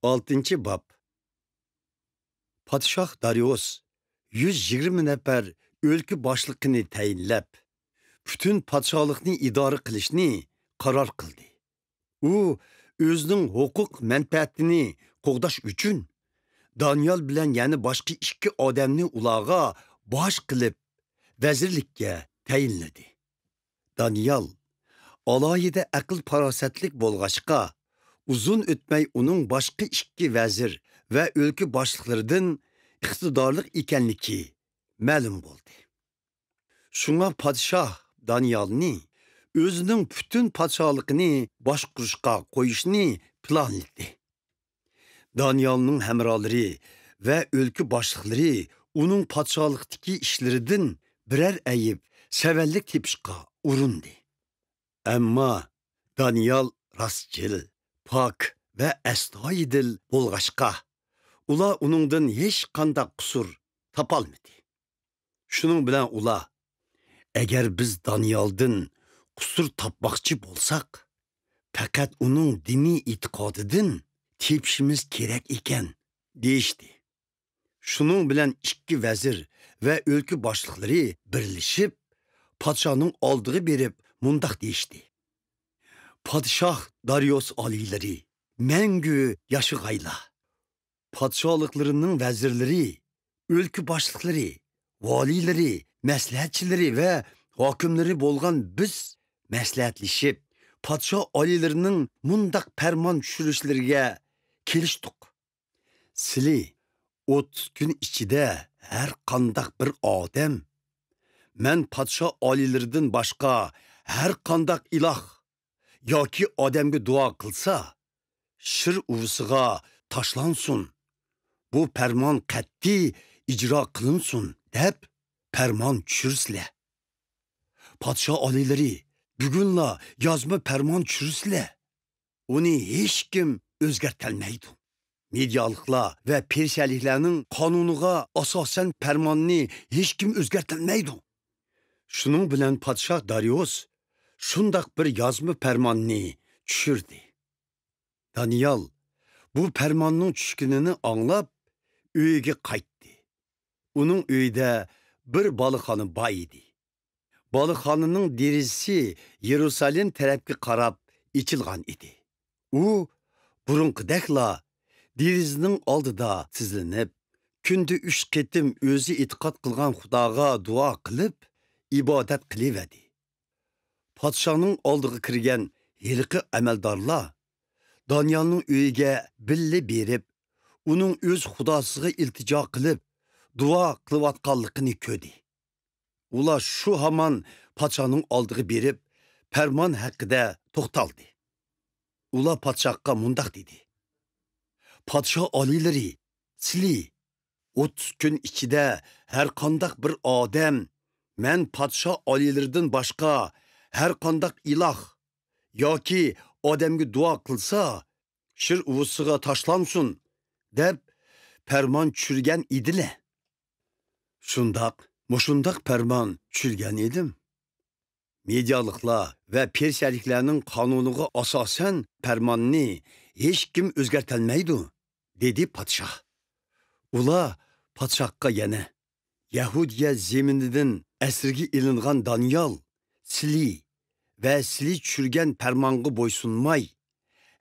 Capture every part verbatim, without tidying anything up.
ئالتىنچى باب. پادىشاھ داريۇس يۈز يىگىرمە نەپەر ئۆلكە باشلىقىنى تەيىنلەپ، پۈتۈن پادىشاھلىقنى ئىدارە قىلىشنى قارار قىلدى. ئۇ ئۆزىنىڭ ھوقۇق مەنپەئەتىنى قوغداش ئۈچۈن دانىيال بىلەن يەنە باشقا ئىككى ئادەمنى ئۇلارغا باش قىلىپ، ۋەزىرلىككە تەيىنلىدى. دانىيال ئالاھىدە ئەقىل-پاراسەتلىك بولغاچقا، ئۇزۇن ئۆتمەي ئۇنىڭ باشقا ئىككى ۋەزىر ۋە ئۆلكە باشلىقلىرىدىن ئىقتىدارلىق ئىكەنلىكى مەلۇم بولدى. شۇڭا پادىشاھ دانىيالنى ئۆزىنىڭ پۈتۈن پادىشاھلىقىنى باشقۇرۇشقا قويۇشنى پىلانلىدى. دانىيالنىڭ ھەمراھلىرى ۋە ئۆلكە باشلىقلىرى ئۇنىڭ پادىشاھلىقتىكى ئىشلىرىدىن بىرەر ئەيىب، سەۋەنلىك تېپىشقا ئۇرۇندى. ئەمما دانىيال راستچىل، پاك ۋە ئەستايىدىل بولغاچقا، ئۇلار ئۇنىڭدىن ھېچقانداق قۇسۇر تاپالمىدى. شۇنىڭ بىلەن ئۇلار، ئەگەر بىز دانىيالدىن قۇسۇر تاپماقچى بولساق، پەقەت ئۇنىڭ دىنىي ئېتىقادىدىن تېپىشىمىز كېرەك ئىكەن، دېيىشتى. شۇنىڭ بىلەن ئىككى ۋەزىر ۋە ئۆلكە باشلىقلىرى بىرلىشىپ، پادىشاھنىڭ ئالدىغا بېرىپ مۇنداق دېيىشتى: پادىشاھ داريۇس ئالىيلىرى، مەڭگۈ ياشىغايلا! پادىشاھلىقلىرىنىڭ ۋەزىرلىرى، ئۆلكە باشلىقلىرى، ۋالىيلىرى، مەسلىھەتچىلىرى ۋە ھاكىملىرى بولغان بىز مەسلىھەتلىشىپ، پادىشاھ ئالىيلىرىنىڭ مۇنداق پەرمان چۈشۈرۈشلىرىگە كېلىشتۇق: سىلى ئوتتۇز كۈن ئىچىدە ھەر قانداق بىر ئادەم، مەن پادىشاھ ئالىيلىرىدىن باشقا ھەر قانداق ئىلاھ ياكى ئادەمگە دۇئا قىلسا، شىر ئۇۋىسىغا تاشلانسۇن، بۇ پەرمان قەتئىي ئىجرا قىلىنسۇن، دەپ پەرمان چۈشۈرىسىلەر. پادىشاھ ئالىيلىرى، بۈگۈنلا يازما پەرمان چۈشۈرىسىلەر. ئۇنى ھېچكىم ئۆزگەرتەلمەيدۇ. مېدىيالىقلار ۋە پېرسىيەلىكلەرنىڭ قانۇنىغا ئاساسەن پەرماننى ھېچكىم ئۆزگەرتەلمەيدۇ. شۇنىڭ بىلەن پادىشاھ داريۇس شۇنداق بىر يازما پەرماننى چۈشۈردى. دانىيال بۇ پەرماننىڭ چۈشكىنىنى ئاڭلاپ، ئۆيىگە قايتتى. ئۇنىڭ ئۆيىدە بىر بالىخانا بار ئىدى. بالىخانىنىڭ دېرىزىسى يېرۇسالېم تەرەپكە قاراپ ئېچىلغان ئىدى. ئۇ بۇرۇنقىدەكلا دېرىزىنىڭ ئالدىدا تىزلىنىپ، كۈندە ئۈچ قېتىم ئۆزى ئېتىقاد قىلغان خۇداغا دۇئا قىلىپ، ئىبادەت قىلىۋەردى. پادىشاھنىڭ ئالدىغا كىرگەن ھېلىقى ئەمەلدارلار دانىيالنىڭ ئۆيىگە بىللە بېرىپ، ئۇنىڭ ئۆز خۇداسىغا ئىلتىجا قىلىپ، دۇئا قىلىۋاتقانلىقىنى كۆردى. ئۇلار شۇ ھامان پادىشاھنىڭ ئالدىغا بېرىپ، پەرمان ھەققىدە توختالدى. ئۇلار پادىشاھقا مۇنداق دېدى: پادىشاھ ئالىيلىرى، سىلى، ئوتتۇز كۈن ئىچىدە ھەر قانداق بىر ئادەم، مەن پادىشاھ ئالىيلىرىدىن باشقا ھەر قانداق ئىلاھ ياكى ئادەمگە دۇئا قىلسا، شىر ئۇۋىسىغا تاشلانسۇن، دەپ پەرمان چۈشۈرگەن ئىدىلە. شۇنداق، مۇشۇنداق پەرمان چۈشۈرگەن ئىدىم. مېدىيالىقلار ۋە پېرسىيەلىكلەرنىڭ قانۇنىغا ئاساسەن پەرماننى ھېچكىم ئۆزگەرتەلمەيدۇ، دېدى پادىشاھ. ئۇلار پادىشاھقا يەنە، يەھۇدىيە زېمىنىدىن ئەسىرگە ئېلىنغان دانىيال، سىلى ۋە سىلى چۈشۈرگەن پەرمانغا بويسۇنماي،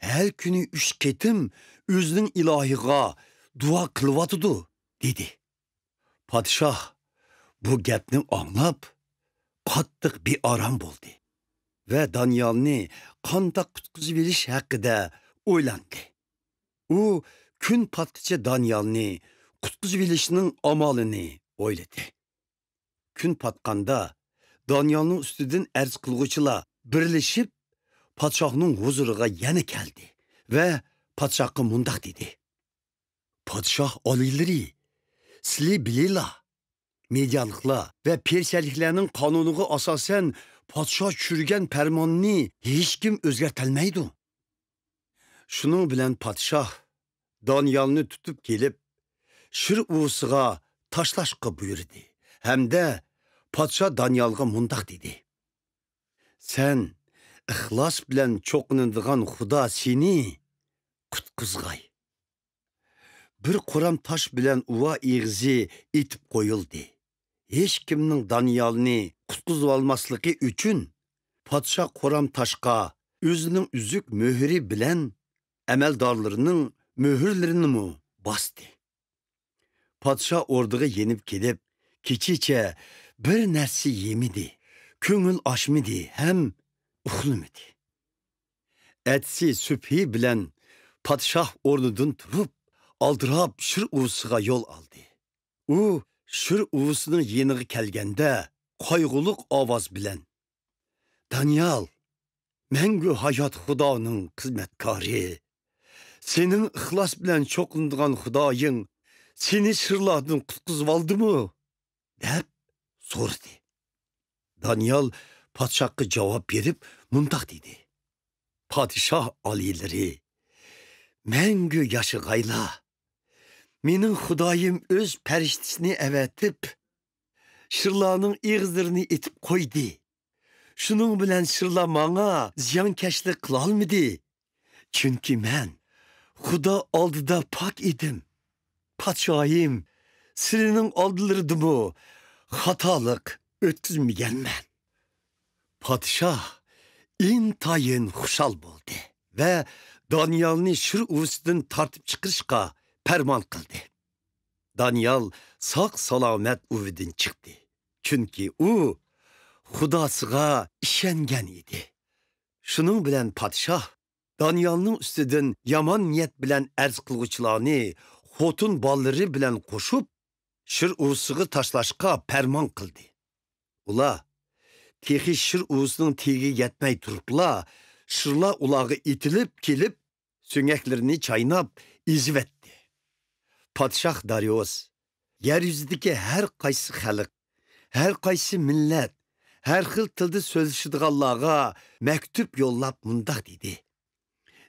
ھەر كۈنى ئۈچ قېتىم ئۆزىنىڭ ئىلاھىغا دۇئا قىلىۋاتىدۇ، دېدى. پادىشاھ بۇ گەپنى ئاڭلاپ، قاتتىق بىئارام بولدى ۋە دانىيالنى قانداق قۇتقۇزۇۋېلىش ھەققىدە ئويلاندى. ئۇ كۈن پاتقىچە دانىيالنى قۇتقۇزۇۋېلىشنىڭ ئامالىنى ئويلىدى. كۈن پاتقاندا، دانىيالنىڭ ئۈستىدىن ئەرز قىلغۇچىلار بىرلىشىپ، پادىشاھنىڭ ھۇزۇرىغا يەنە كەلدى ۋە پادىشاھقا مۇنداق دېدى: پادىشاھ ئالىيلىرى، سىلى بىلىلا، مېدىيالىقلار ۋە پېرسىيەلىكلەرنىڭ قانۇنىغا ئاساسەن، پادىشاھ چۈشۈرگەن پەرماننى ھېچكىم ئۆزگەرتەلمەيدۇ. شۇنىڭ بىلەن پادىشاھ دانىيالنى تۇتۇپ كېلىپ، شىر ئۇۋىسىغا تاشلاشقا بۇيرۇدى ھەمدە پادىشاھ دانىيالغا مۇنداق دېدى: سەن ئىخلاس بىلەن چوقۇنىدىغان خۇدا سېنى قۇتقۇزغاي. بىر قورام تاش بىلەن ئۇۋا ئېغىزى ئېتىپ قويۇلدى. ھېچكىمنىڭ دانىيالنى قۇتقۇزۇۋالماسلىقى ئۈچۈن، پادىشاھ قورام تاشقا ئۆزىنىڭ ئۈزۈك مۆھۈرى بىلەن ئەمەلدارلىرىنىڭ مۆھۈرلىرىنىمۇ باستى. پادىشاھ ئوردىغا يېنىپ كېلىپ، كېچىچە بىر نەرسە يېمىدى، كۆڭۈل ئاچمىدى ھەم ئۇخلىمىدى. ئەتىسى سۈبھى بىلەن پادىشاھ ئورنىدىن تۇرۇپ، ئالدىراپ شىر ئۇۋىسىغا يول ئالدى. ئۇ شىر ئۇۋىسىنىڭ يېنىغا كەلگەندە، قايغۇلۇق ئاۋاز بىلەن، «دانىيال، مەڭگۈ ھايات خۇدانىڭ خىزمەتكارى، سېنىڭ ئىخلاس بىلەن چوقۇنىدىغان خۇدايىڭ سېنى شىرلاردىن قۇتقۇزۇۋالدىمۇ؟» دەپ سورىدى. دانىيال پادىشاھقا جاۋاب بېرىپ مۇنداق دېدى: «پادىشاھ ئالىيلىرى، مەڭگۈ ياشىغايلا! مېنىڭ خۇدايىم ئۆز پەرىشتىسىنى ئەۋەتىپ، شىرلارنىڭ ئېغىزلىرىنى ئېتىپ قويدى. شۇنىڭ بىلەن شىرلار ماڭا زىيانكەشلىك قىلالمىدى. چۈنكى مەن خۇدا ئالدىدا پاك ئىدىم. پادىشاھىم، سىلىنىڭ ئالدىلىرىدىمۇ خاتالىق ئۆتكۈزمىگەنمەن.» پادىشاھ ئىنتايىن خۇشال بولدى ۋە دانىيالنى شىر ئۇۋىسىدىن تارتىپ چىقىرىشقا پەرمان قىلدى. دانىيال ساق-سالامەت ئۇۋىدىن چىقتى، چۈنكى ئۇ خۇداسىغا ئىشەنگەن ئىدى. شۇنىڭ بىلەن پادىشاھ دانىيالنىڭ ئۈستىدىن يامان نىيەت بىلەن ئەرز قىلغۇچىلارنى خوتۇن بالىلىرى بىلەن قوشۇپ، شىر ئۇۋىسىغا تاشلاشقا پەرمان قىلدى. ئۇلار تېخى شىر ئۇۋىسىنىڭ تېگىگە يەتمەي تۇرۇپلا، شىرلار ئۇلارغا ئېتىلىپ كېلىپ، سۆڭەكلىرىنى چايناپ ئېزىۋەتتى. پادىشاھ دارىيۇس يەر يۈزىدىكى ھەر قايسى خەلق، ھەر قايسى مىللەت، ھەر خىل تىلدا سۆزلىشىدىغانلارغا مەكتۇپ يوللاپ مۇنداق دېدى: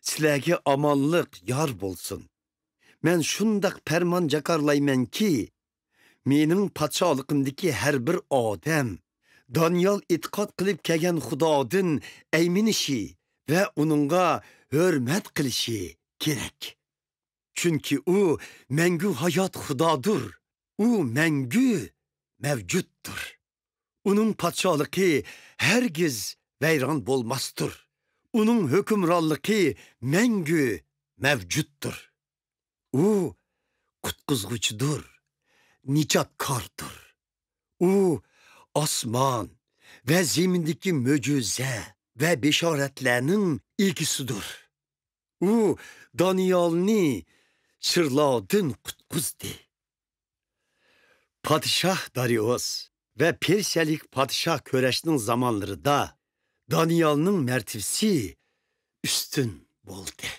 «سىلەرگە ئامانلىق يار بولسۇن. مەن شۇنداق پەرمان جاكارلايمەنكى، مېنىڭ پادىشاھلىقىمدىكى ھەر بىر ئادەم دانىيال ئېتىقاد قىلىپ كەلگەن خۇدادىن ئەيمىنىشى ۋە ئۇنىڭغا ھۆرمەت قىلىشى كېرەك. چۈنكى ئۇ مەڭگۈ ھايات خۇدادۇر. ئۇ مەڭگۈ مەۋجۇتتۇر. ئۇنىڭ پادىشاھلىقى ھەرگىز ۋەيران بولماستۇر. ئۇنىڭ ھۆكۈمرانلىقى مەڭگۈ مەۋجۇتتۇر. ئۇ قۇتقۇزغۇچىدۇر، نىجاتكاردۇر. ئۇ ئاسمان ۋە زېمىندىكى مۆجىزە ۋە بېشارەتلەرنىڭ ئىگىسىدۇر. ئۇ دانىيالنى شىرلاردىن قۇتقۇزدى.» پادىشاھ دارىيۇس ۋە پېرسىيەلىك پادىشاھ كۆرەشنىڭ زامانلىرىدا دانىيالنىڭ مەرتىۋىسى ئۈستۈن بولدى.